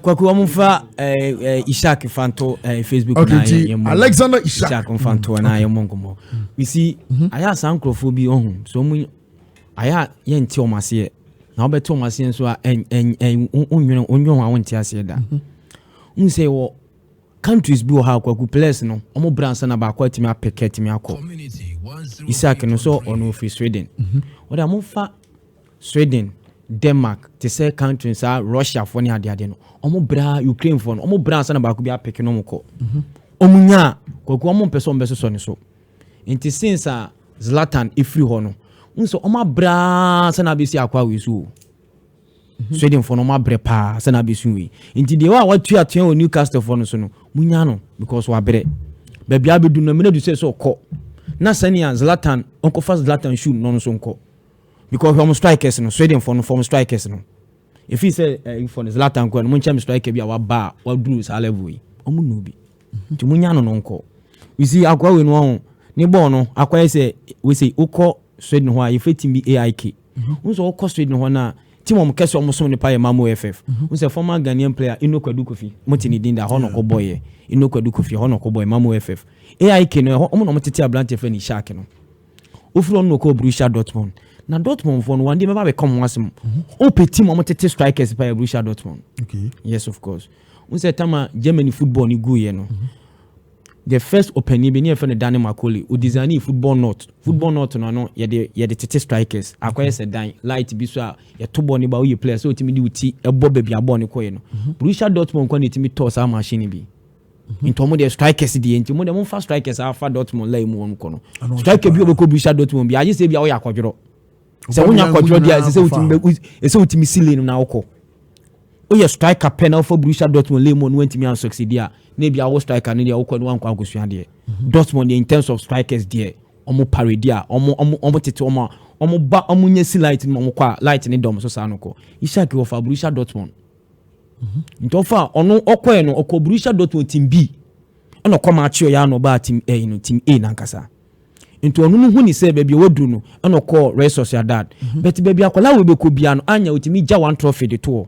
Kwaku, wɔn fa Ishak fanto Facebook. Okay, na nti yɛ mmɔ Alexander Ishak. Ishak fanto na yɛ mmɔ nkɔmɔ. You see, ayɛ asa nkurɔfoɔ bi ɔho so wɔn ayɛ a yɛnte wɔn aseɛ, na wɔbɛte wɔn aseɛ nso a ɛn ɛn ɛn onwene onwene ho a wɔnte aseɛ da. N sɛ wɔ countries bi wɔ ha, Kwaku, players no wɔn brɛ ansa na baako atumi apɛkɛ atumi akɔ. Ishak no so, ɔno ofiri Sweden. Wɔde a wɔfa Sweden, Denmark, te sɛ country saa, Russia foɔ ne adeade no, ɔmo bra, Ukraine foɔ no, ɔmo bra ansa na baako bi apɛkɛ na ɔmo kɔ. Ɔmo nya Kwaku, ɔmo mpɛ sɛ ɔmo bɛsosɔ ne so. Nti since a Zlatan efiri hɔ no, n sɛ ɔmo abra ansa na abɛsi akɔ awie so o. Sweden foɔ no, ɔmo abrɛ paa sɛ na abɛsi wei. Nti deɛ wa watua atua wɔ Newcastle foɔ no so no, mo nya no because wabrɛ baabi abɛdu no. Mene du sɛ ɔkɔ na sɛnea Zlatan ɔnkɔfa Zlatan shoe no nso nkɔ, because wɔn strikers no, Sweden foɔ no fɔm strikers no efi sɛ fɔ no Zlatan kɔ no, mo nkyɛn striker bi a waba a waduru saa level yi, ɔmo nu bi. Nti mo nya no no nkɔ. You see, akɔa wei no, ɔho ne bɔɔl no akɔyɛ sɛ wese wokɔ Sweden hɔ a, yɛfɛ team bi AIK. N sɛ wokɔ Sweden hɔ no a, team ɔmo kɛse ɔmo som nipa yɛ Malmo FF. N sɛ former Ghanaian player Enoch Adu Kofi, mo te ne din da hɔ na ɔkɔ bɔɔyɛ. Enoch Adu Kofi hɔ na ɔkɔ bɔɔyɛ Malmo FF. AIK no ɛhɔ ɔmo na ɔmo tete aberante fɛ ne Ishak no. Ofiri ɔno na ɔkɔ Borussia Dortmund. Na Dortmund foɔ no, wɔn de mɛba bɛka ho asɛm. Ɔpɛ team a ɔmo tete strikers pa yɛ Borussia Dortmund. Yes, of course. N sɛ tama Germany football ni gu yɛ no, the first ɔpanin bi ne yɛfrɛ no Danny Makkelie, o design football knot. Football knot no yɛde tete strikers. Akɔyɛ sɛ dan light bi so a yɛto bɔɔl ne ba, woyɛ player sɛ otumi de wo ti ɛbɔ baabi a bɔɔl ne kɔyɛ no. Borussia Dortmund kɔ na etumi tɔɔ saa machine bi. Nti ɔmo deɛ, strikers deɛ, nti ɔmo deɛ, momfa strikers afa Dortmund line mu wɔn kɔ no, striker bi a ɔbɛkɔ Borussia Dortmund bi agye sɛ bi a ɔyɛ akɔdworɔ. Sɛ wonya akɔdworɔ deɛ, ɛsɛ sɛ wotumi bɛ ɛsɛ wotumi si lane na wokɔ. Woyɛ striker pɛ na wofa Borussia Dortmund lane mu no, wantumi ansucceed a, na ebi awo striker no deɛ, wokɔ no wankɔ akɔsua deɛ. Dortmund deɛ, in terms of strikers deɛ, ɔmo parade a ɔmo tete ɔmo a ɔmo ba, ɔmo nye si light no, ɔmo kɔ a light ne dɔm so saa no kɔ. Ishak wɔfa Borussia Dortmund. Nti ɔfa ɔno ɔkɔɛ no, ɔkɔ Borussia Dortmund team B, ɛna ɔkɔ maa akyi ɔyɛ ano ɔbaa team A no, team A nankasa. Nti ɔno no hu ni sɛ baabi a waduru no, ɛna ɔkɔɔ Real Sociedad. But baabi akwadaa wo bɛkɔ bia no, anya otumi gya one trophy de to hɔ.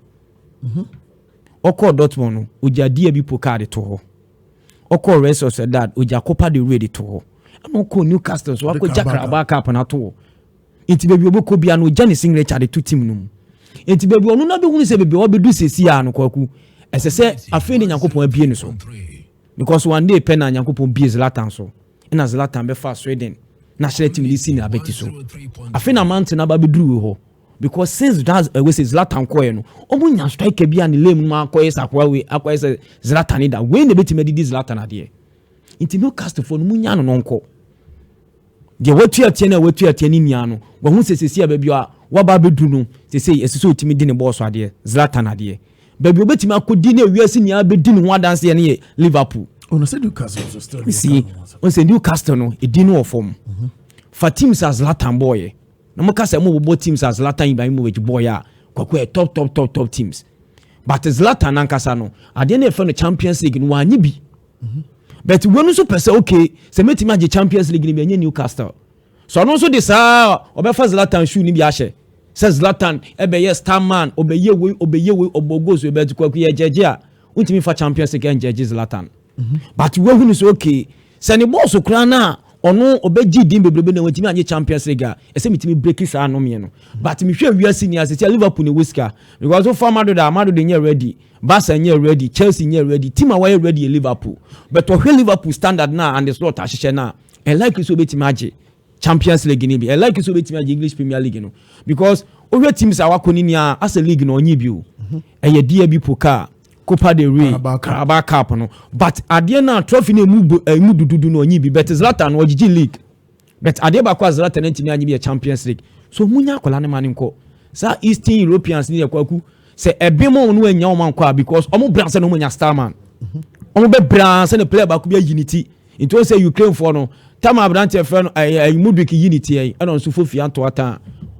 Ɔkɔɔ Dortmund no, ogya DFB Pokal de to hɔ. Ɔkɔɔ Real Sociedad, ogya Copa del Rey de to hɔ. Ɛna ɔkɔɔ Newcastle so, wakɔgya Carabao Cup na to hɔ. Nti baabi ɔbɛkɔ bia no, ogya ne signature de to team no mu. Nti baabi ɔno na bɛhunu sɛ baabi a wabɛdu sesi a no, Kwaku, ɛsɛ sɛ afei ne Nyankopɔn abie no so, because one day pɛ na Nyankopɔn bie Zlatan so, ɛna Zlatan bɛfa Sweden national team de si ne abɛti so. Afei na mante no aba bɛduru hɔ, because since that wei sɛ Zlatan kɔɛ no, ɔmo nya striker bi a ne lame no akɔyɛ sɛ akoa wei akɔyɛ sɛ Zlatan ne da wei na ebɛtumi adidi Zlatan adeɛ. Nti Newcastle foɔ no, mu nya no no nkɔ. Deɛ watua teɛ no a watua teɛ ne nia no, wahu sɛ sɛsi a baabi a waba abɛduru no sɛsɛ, ɛsɛ sɛ ɔtumi di ne bɔɔso adeɛ, Zlatan adeɛ. Baabi a obɛtumi akɔdi ne ewiase nyinaa bɛdi ne ho adanseɛ no yɛ Liverpool. Ɔno sɛ Newcastle nso still. Si ɔsɛ Newcastle no, ɛdi no wɔ fam. Fa teams a Zlatan bɔɔyɛ na mo ka sɛ mo bɔbɔ teams a Zlatan Ibrahimovic bɔɔyɛ a, Kwaku, yɛ top top top top teams. But Zlatan nankasa no, adeɛ no yɛfɛ no Champions League no, wanye bi. But wɔn nso pɛ sɛ, okay, sɛ mɛtumi agye Champions League no bi, ɛnyɛ Newcastle so. Ɔno nso de saa ɔbɛfa Zlatan shoe ni bi ahyɛ sɛ Zlatan ɛbɛyɛ star man, ɔbɛyɛ wei, ɔbɛyɛ wei, ɔbɔ goals wei. Bɛti Kwaku, yɛ gyɛgye a wontumi fa Champions League ɛngyɛgye Zlatan. But woahunu sɛ, okay, sɛ ne bɔɔso koraa no a, ɔno ɔbɛgye din bebrebe na wɔntumi agye Champions League a, ɛsɛ metumi break saa nomeɛ no. But mehwɛ wiase ni ase sɛ Liverpool ne wɔ sika, because wofa Madrid a, Madrid nyɛ ready, Barca nyɛ ready, Chelsea nyɛ ready. Team a wɔyɛ ready yɛ Liverpool. But ɔhwɛ Liverpool standard na Arne Slot ahyehyɛ no a, ɛlikely sɛ wobɛtumi agye Champions League ni bi, ɛlikely sɛ wobɛtumi agye English Premier League no, because wohwɛ teams a wakɔ ne nia asɛ league no, ɔnye bi o. Ɛyɛ DFB Pokal, Copa del Rey, Carabao Cup no. But adeɛ no a trophy no emu dududu no, ɔnye bi. But Zlatan no, ɔgyegye league. But adeɛ baako a Zlatan no ntumi anye bi yɛ Champions League. So munya akwadaa no ma ne nkɔ. Saa Eastern Europeans ne yɛ, Kwaku, sɛ ɛbi mu no anya wɔn ankɔ a, because ɔmo bra sɛ na ɔmo nya star man, ɔmo bɛ bra sɛ ne player baako bi ayi ne ti. Nti wɔn sɛ Ukraine foɔ no tam aberanteɛ fɛ no ɛyɛ Mudrik yi ne ti yɛ, ɛna nso fofi anto ata,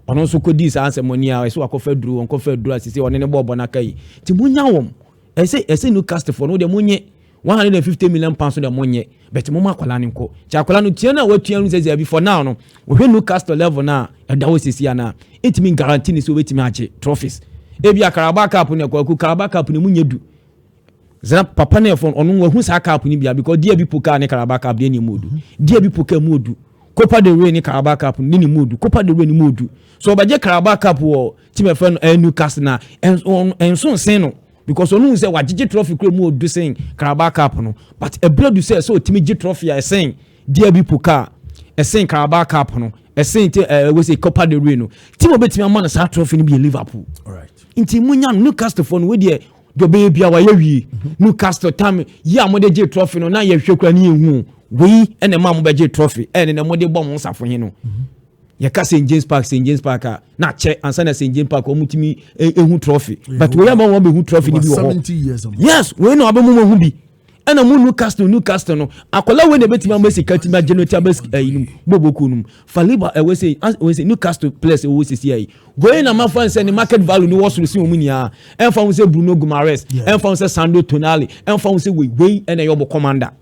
ɔno nso kɔ di saa nsɛmɔni a ɛsɛ wakɔfɛ duro, wɔnkɔfɛ duro a sisi ɔne ne bɔɔl bɔ n'aka yi. Nti munya wɔn, ɛsɛ Newcastle foɔ no deɛ, munyɛ £150 million deɛ, monyɛ. But mo ma akwadaa no nkɔ kyɛ. Akwadaa no tua no a watua no sɛ bi for now no, wɔhwɛ Newcastle level no a ɛda hɔ sisi ana ɛtumi guarantee ne sɛ wɔbɛtumi agye trophies. Ebi a Carabao Cup no, Kwaku, Carabao Cup no mu nyɛ du. Zena papa ne ɛfɔ ɔno wahu saa cup ni bia, because DFB Pokal ne Carabao Cup deɛ ne mu odu. DFB Pokal mu odu, Copa del Rey ne Carabao Cup ne mu odu, Copa del Rey ne mu odu. So ɔbɛgye Carabao Cup wɔ team ɛfɛ no Newcastle na ɛnso nsen no, because ɔno sɛ wagyegye trophy kura mu odu sen Carabao Cup no. But ɛbrɛ du sɛ ɔtumi gye trophy a ɛsɛn DFB Pokal, ɛsɛn Carabao Cup no, ɛsɛn te wɔsɛ Copa del Rey no, team a ɔbɛtumi ama no saa trophy no bi yɛ Liverpool. Nti munya no, Newcastle fo no, wo deɛ ɔbɛyɛ bia wayɛ wie. Newcastle tam yi a mode gye trophy no na yɛhwɛ kura ne yɛhu wei, ɛna ma mobɛgye trophy ɛne na mode bɔ mo nsafo he no. Yɛka St James Park, St James Park a na kyɛ ansa na St James Park wɔn tumi ehu trophy, but wei ama wɔn bɛhu trophy ni bi wɔ hɔ. Yes, wei na wabɛmu mo hu bi. Ɛna mu Newcastle no, akɔla wei na ebɛtumi ama sika tumi agye no ti abɛ ɛyi no bɔbɔ kuo no mu faliba. Ɛwɔ sɛ ɛwɔ sɛ Newcastle players ɛwɔ sisi ayi wei na ma fa sɛ ne market value ni wɔ soro si wɔn nyinaa. Ɛnfa ho sɛ Bruno Guimaraes, ɛnfa ho sɛ Sandro Tonali, ɛnfa ho sɛ wei wei ɛna ɛyɛ ɔbɔ commander.